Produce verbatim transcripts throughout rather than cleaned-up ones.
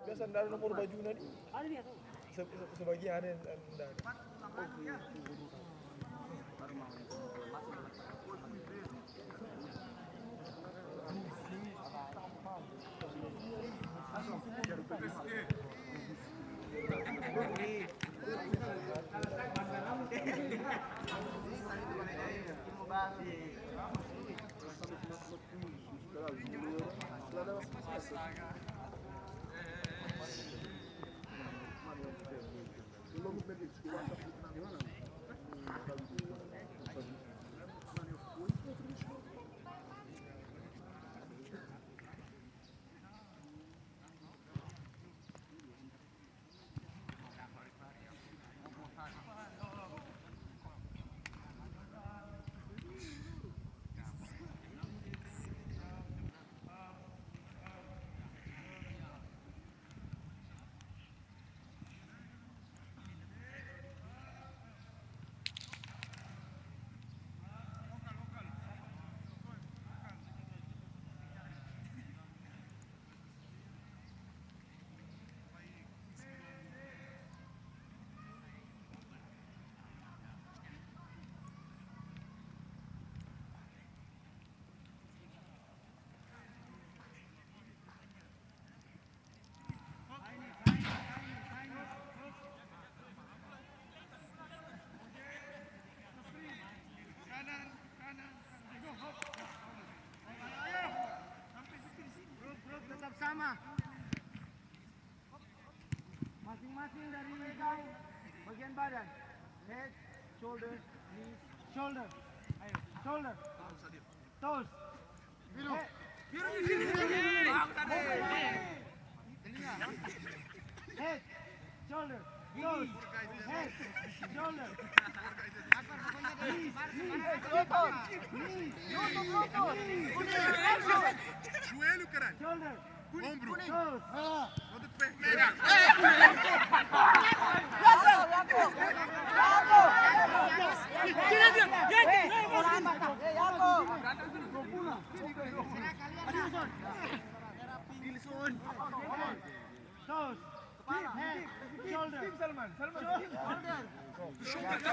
Biasa nda ada nomor bajuna di. Se-, se-, sebagian ada yang nda ada. Grup-grup tetap sama. Masing-masing dari bagian badan. Head, shoulder, knees, shoulder. Ayo, shoulder. Toes. Biru. Head. Biru, biru, biru, biru. Head, shoulder, toes, head, shoulder. Knees, knees, knees. Lutut, lutut. Shoulder. Ombru. Toes. Untuk pe-, merah. Toes. Head. Shoulder. Salman. Salman. Shoulder.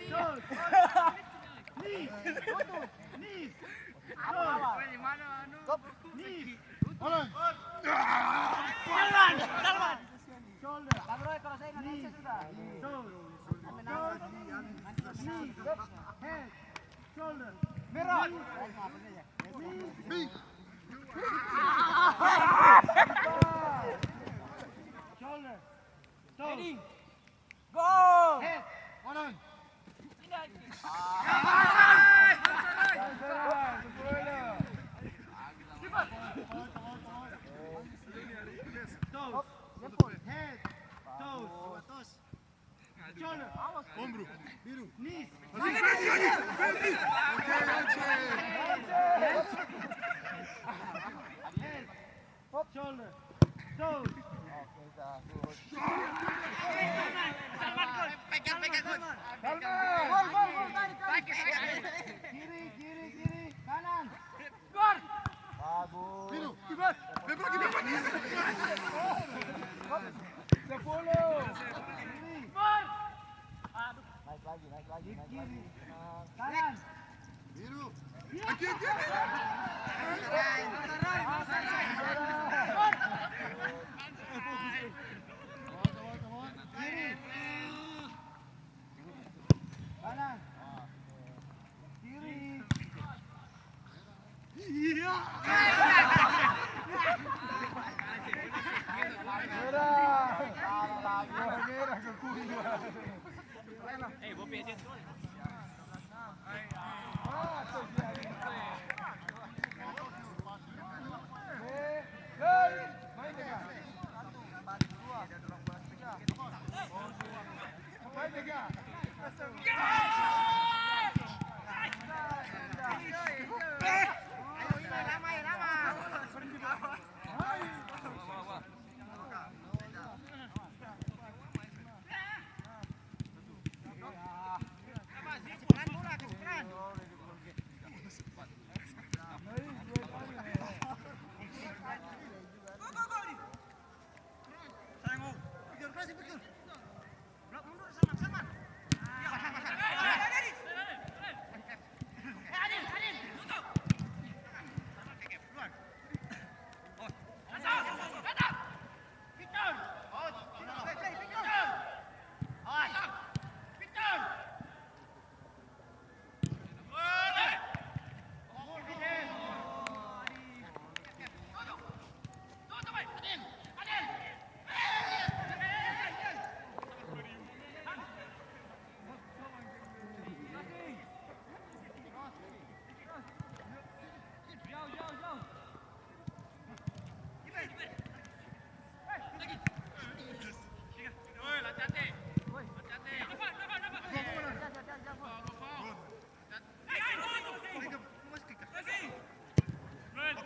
Toes. Knees. Knees. Knees. Salman. Salman. Shoulder. Knees. Toes. Toes. Knees. Head. Shoulder. Merah. Knees. Shoulder. Toes. Heading. Go! Head. Kanan. Toes. Head. Toes. Shoulder. Ombru. Biru. Knees. Oke, Aceh. Head. Shoulder. Toes. Pegang, pegang, Gun. Salman. Gol, gol, gol, tarik, tarik. Kiri, kiri, kiri. Kanan. Gor. Bagus. Biru. Bebas. Bebas, bebas. Sepuluh. Kiri. Gor. Aduh. Naik lagi, naik lagi, naik lagi. Kiri. Tenang. Kanan. Biru. Aki, aki, aki. Kiri. Kanan. Kiri. Iya. Merah. Merah ke kuning.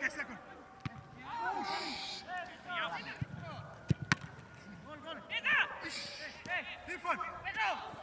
Second. Defense.